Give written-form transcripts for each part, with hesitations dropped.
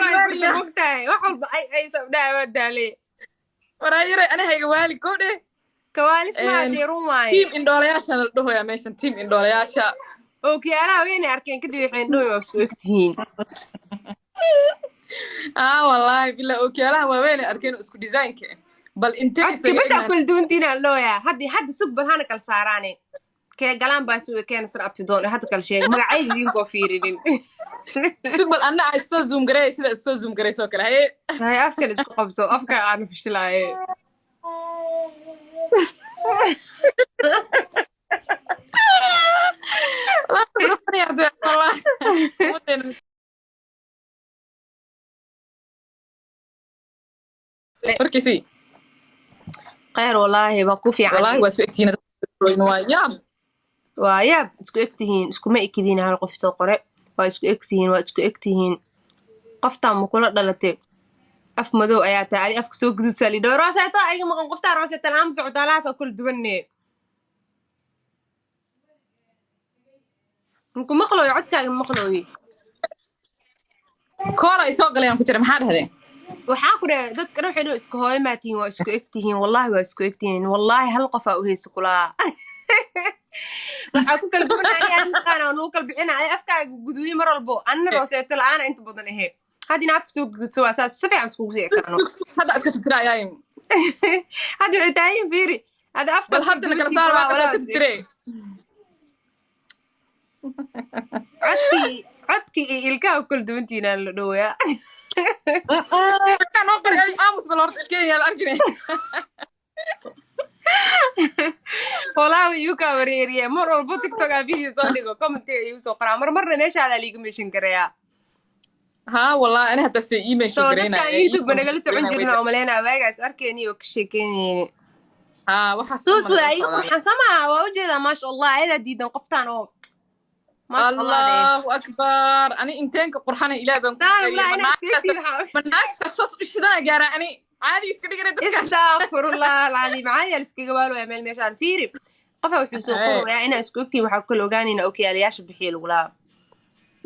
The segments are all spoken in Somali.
Ay mogtahay, wax walba ay ay sabdhaha waa daalee. Waraayare, anahayga waali ko dheh. Kawaalis maa jeerun waaye. Tiim indhoolayaasha la dhahoyaa meeshan, tiim indhoolayaasha. Ookiyaalaha weynay arkeen kadib waxay indhohi waa isku egtihiin. Ah, wallaahi bilaa, ookiyaalaha waaweyn ay arkeen oo isku design-ka ah. Bal intee Codka isaga bas aa egnahay? Kala duwantiina aan dhooyaa. Haddi hadda sug, bal hana kala saaraane. Kee galaan baa suga keena sar abtidoon hadda kala sheega magacyada idinkoo fiirinin. Sug bal, anna ay soo zoom gareey, sida soo zoom gareysoo kale, haye. Hay, afkan isku qabso, afka aana fashilaaye. Warkiisii. Khayr, wallaahi waa ku fiican. Wallaahi waa isku egtihiin, waa yaab. Waa yaab, isku egtihiin, iskuma ekidiin. Hal qof soo qore waa isku egtihiin, waa isku egtihiin. Qoftaan ma kula dhalatay? Af madow ayaa tahay adi, afka soo gudubtaa lidho rooseeta iga maqan. Qoftaa rooseeta la'aan socotaa, lahaas oo kala duwanne. Nku maqlooyo, codkaaga ma maqlooyo. Koola ay soo galayaan ku jira, maxaa dhahdeen? Waxaa ku dhahay dadka dhan waxay dhaho isku hooyo maa tihiin, waa isku egtihiin. Wallaahi waa isku egtihiin, wallaahi hal qofaa u heysa kulaa. Waxaa ku kala duwanaa ani aan mataqaana oo nugu kala bixina ay afkaaga guduuyo mar walbo, anna rooseeto la'aana inta badan ahe. Haddina afka soo gududso waa saas, si fiican iskugu sii ekaano. Hadda iska fikirayaayin. Hadda waxay taayin, fiiri hadda afka Bal haddana kala saar, waa kasoo fikiree. Codkii, codkii iyo ilkaha ku kala duwantiinaan la dhowayaa. Ilkaha noo qari aamus, bal horta ilkeen yaa la arkine. Walaahi igu kaa wareeriye, mar walbo TikTok aa video soo dhigo, commentiga igu soo qoraa, mar marna meeshaadaa liiga meeshin karayaa. Haa, wallaahi ani hadda se ii meeshin So garaynaya. Dadkan YouTube ba nagala socon jirna oo maleynaa waagaas arkeenii oo ka sheekeynayni. Haa, waxaas Suus camal waa ay iga socdaan. Qurxan samaa waa ujeedaa, maasha Allah, ayadaa diidan qoftaan oo maasha Allah dheh. Allahu akbar, ani inteenka qurxana Ilaah baan ku Taan sheegay. Allah inaa iskaga waxaa Manaagta saas u shidaa gaara, ani caadi iska dhigana dadka. Astaqfirullah alcaliim, caadi aa liskaga waalwaya meel meeshaan. Fiiri, qofa wuxuu soo qorayaa inaa isku ogtihin, waxaa ku kala ogaanayna okiyaalayaasha bixiya lagu lahaa.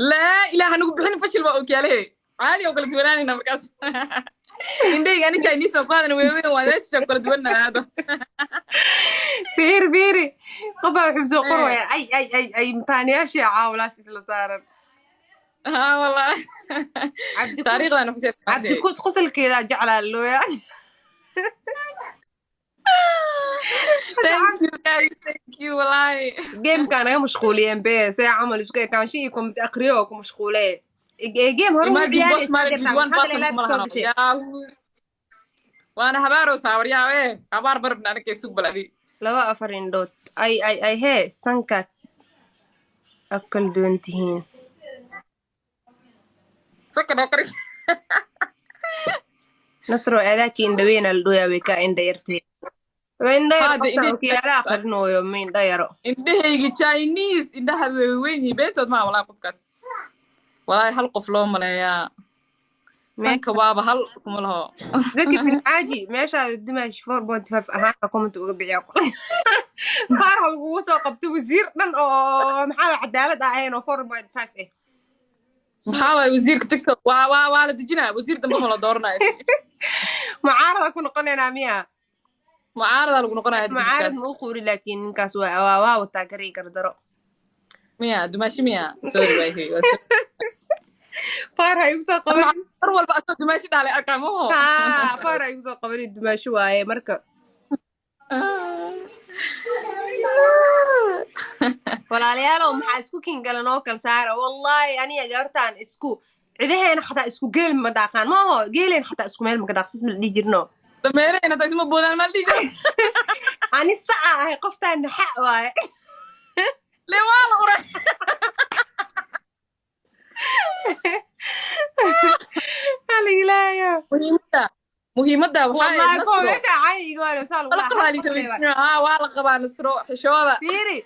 Laa ilaaha nagu bixin, fashil baa ookiyaalehe, caadi oo kala duwanaanayna markaas. Indhayga ani Chinese oo ku hadana weeweyn waa, meesha kala duwanaa hadda. Fiiri, fiiri, qofa wuxuu soo qorayaa ay ay ay ay mataanayaashii caawlaaf isla saaran. Haa, wallaahi. Cabdikuus. Taariikhdaana kusii. Cabdikuus qosolkeedaa jeclaa looya. Thank you guys, thank you, wallaahi. Gamekaa naga mashquuliyeen be, see camal isku ekaansho iyo comment aqriyo oo ku mashquulee. Ee game hore ugu Imagine both ciyaaraysa marriage deertaa one hadda person live kuma soo lahano. gashay. Yahoo. Waana habaaro saawaryaa ee habaar barabna anakay, sug bal adi. Laba afar indhood ay ay ay hee sanka ag kala duwan tihiin. Saka noo qari. Nasro aadaakii indhaweynaa la dhooyaa, way kaa indha yartay. Waa indha yar. Haa, de qofta okiyaalaha aqrinooyo ma indha yaro. Indhahaygi Chinese, indhaha way weyn yihiin, beentood maa walaahi. Qofkaas walaahi hal qof loo maleeyaa, sanka waaba hal kuma laho. Zaki bin Xaaji, meeshaada dimaash 4.5 ahaan comment uga bixiya, qaar ha lagugu soo qabto wasiir dhan oo maxaa cadaalad ah ahayn oo 4.5 ah. Maxaa waaye wasiirka TikTok waa la dejinaa, wasiir dambe ma la dooranayo. Mucaarada ku noqonaynaa miya? Mucaaradaa lagu noqonaya. Mucaarad ma u quuri, laakiin ninkaas waa wataa garii gardaro. Miya dumaashi miya? Sorry, waahi. Faar ha igu soo qaban. Mar walba asoo dumaashi dhaalay arkaa maho. Haa, faar ha igu soo qaban, dumaasho waaye marka. Walaalayaalow, maxaa isku kingalan oo kal saara? Wallaahi aniga gabartaan isku cidaheena xataa isku geel ma daaqaan maaho, geeleen xataa isku meel maka daaqsis ma la dhihi jirno. Dameeraheen hataa isma boodaan maal dhihi jiro. Ani saca ahay, qoftaan naxa waaye. Le waa la uray. Halilaayo. Muhiimadda waxaa Wallaahi kuwa Nasro meesha caadi iga waano saa lagu la lahaa, hal qof lee waay. qabaa, waa la qabaa Nasro xishooda. Fiiri,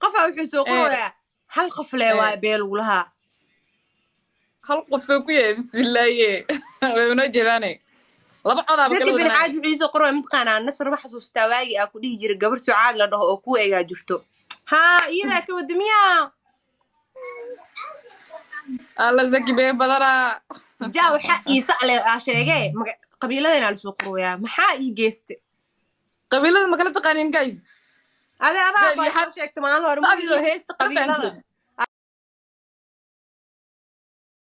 qofaa wuxuu soo qorayaa hal qof lee waay bee lagu lahaa. Hal qof soo ku yahay, bismillaahi, way unoo jeedaane laba codaaba Dadka kala bin wadanaya. Caadi wuxuu soo qoraya mataqaanaa, Nasr ma xasuustaa waagii aa ku dhihi jiray gabar Sucaad la dhaho oo kuu egaa jirto? Haa, iyadaa ka wada miyaa? Alla, Zaki been badanaa. Jaa, waxa iisa ale aa sheegee qabiiladeenaa lasoo qorooyaa. Maxaa ii geyste? Qabiilada ma kala taqaanin, guys? Ade adaa Dee, baa soo sheegta maalin hore, mawlido, heesta qabiilada.